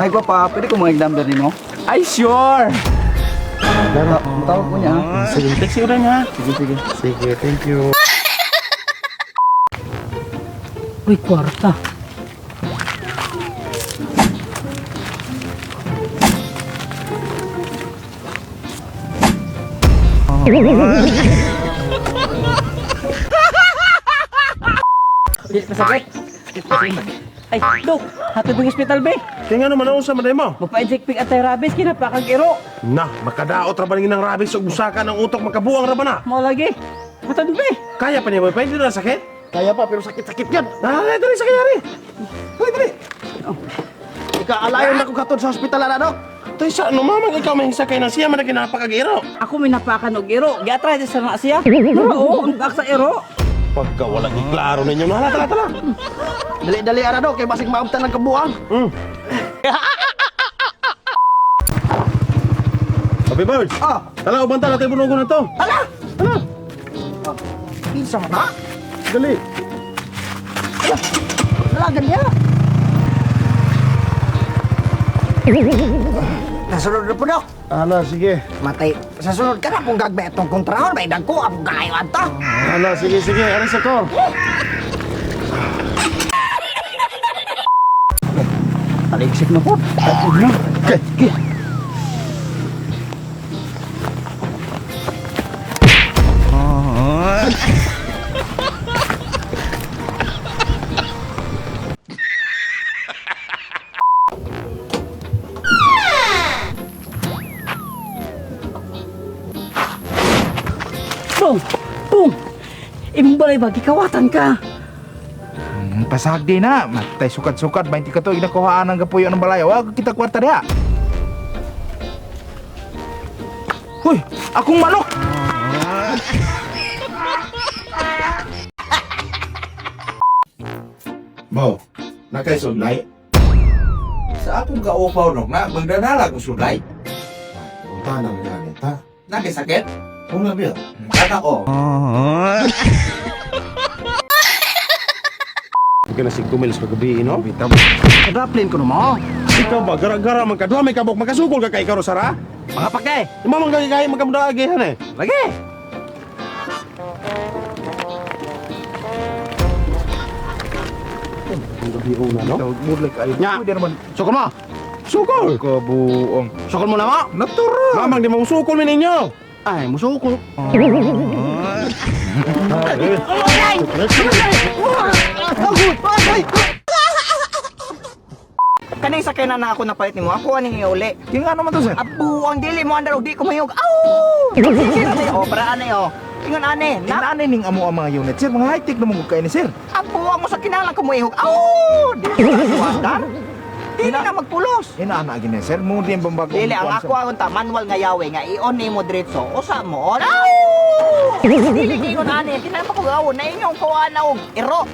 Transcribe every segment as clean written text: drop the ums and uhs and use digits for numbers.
Ay, gwapa, pwede ko mga number nimo? Ay, sure! Tawag ko niya, ha? Sige, text ko rin ha. Sige, sige. Sige, thank you. Uy, kwarta. Di, masakit. Ay, Dok, hatod mo hospital, be. Kaya nga naman ako sa maday mo. Magpa-inject pig anti-rabies, kinapakang iro. Na, makadaot ra ba ng rabis ug usaka ng utok makabuang ra ba na? Mo lagi. Hatod, be. Kaya pa niya boyfriend, di na sakit? Kaya pa, pero sakit-sakit yan. Ah, dali sa kayari. Dali, dali. Ikaalayon na ko katod sa hospital na, Dok. Tay sa ano mamang ikaw may sakay na siya man ginapakagiro. Ako may napakan og iro. Giatry sa na siya. Oo, ang bak sa iro. Pagka wala giklaro ninyo na, tala, tala. Dali-dali, ara, Dok. Kay basig maabtan ng kabuang. Happy birds. Ah. Tala, uban tala tayo bunugo na to. Ala! Tala. Isa man na? Dali. Dalagan niya. Nasunod na po, Dok. Ala, sige. Matay. Sa sunod ka na kung gagbe itong kontrahon, may dagko, akong kayo ato. Ala, sige, sige. Aris ako. Taligsik na po. Okay. Okay. Pung! Pung! Imong balay ba, gikawatan ka. Pasag di na. Matay sukad-sukad. 20 ka tuig nakuhaan ang gapuyo ng balay. Wag kita kwarta diha. Huy, akong manok! Bo, nakay sudlay. Sa akong kaupaw nok na, magdanala ko sudlay. Unta nang gamit ha. Nakisakit? Wala biya. Kata ko. Okay na si Kumil sa kagabi, no? Kadraplin ko naman. Ikaw ba, gara-gara man ka. Duha may kabok, makasukol ka kay ikaw sara. Mga pakay. Mamang gagay magkamdagihan eh. Lagi. Ang gabi una, no? Budlay kayo. Nya. Pwede naman. Sukol mo. Sukol! Kabuong. Sukol mo na mo. Naturo! Mamang di mo sukol mi ninyo. Ay, musukol. Kaning sakay na na ako napalit nimo, ako aning iuli. Kaya nga naman to, sir. Abu, ang dili mo andar og di ko mayog. Aw! Oh, para ani oh. Ingon ani, na Inaanay ning amo ang mga unit, sir. Mga high-tech naman ko kayo ni sir. abu ang mo sa kinalang ko moihog. Aw! Dili ko andar. Dili na magpulos. Inaana gini, sir. Mo din bang bagong Dili ang kuwan, ako sir. ang ta manual nga yawe nga i-on nimo diretso. Usa mo on. Aw! Dili ingon ani, kinahanglan pa ko aw, na inyong kuan na og iro.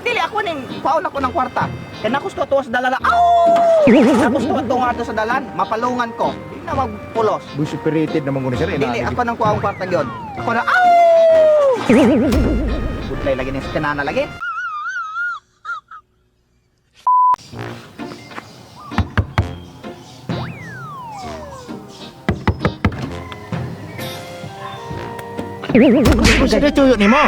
Dili ako ning kuan ako ng kwarta. Kaya nakusto to sa dalan. Aw! Nakusto to nga to sa dalan, mapalungan ko. Dili na magpulos. Buy separated naman ko ni sir. Dili ako nang kuha ang kwarta gyud. Ako na aw! Budlay lagi ni sa kanana lagi. Sir, tuyo ni mo.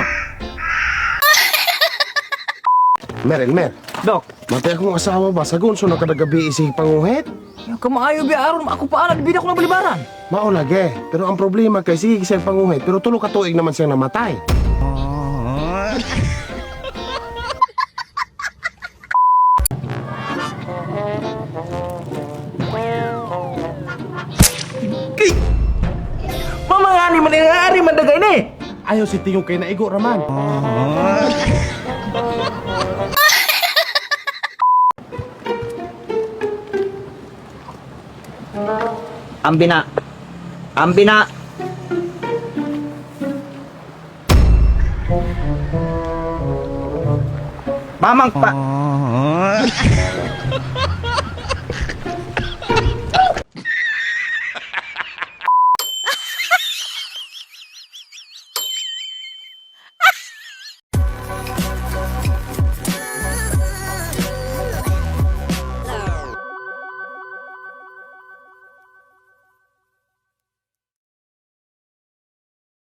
Mer, Elmer. Dok, Matay akong asawa ba? Sagun, so nakadagabi isig panguhit. kamaayo bi aron ako pa ana bida ko ng balibaran. Mao lagi. Pero ang problema kay sige siyang panguhit, pero tulo ka tuig naman siyang namatay. Mamangani man ni ari man dagay ni. Ayaw si tingog kay naigo raman. Ambina. Ambina. Mamang pa.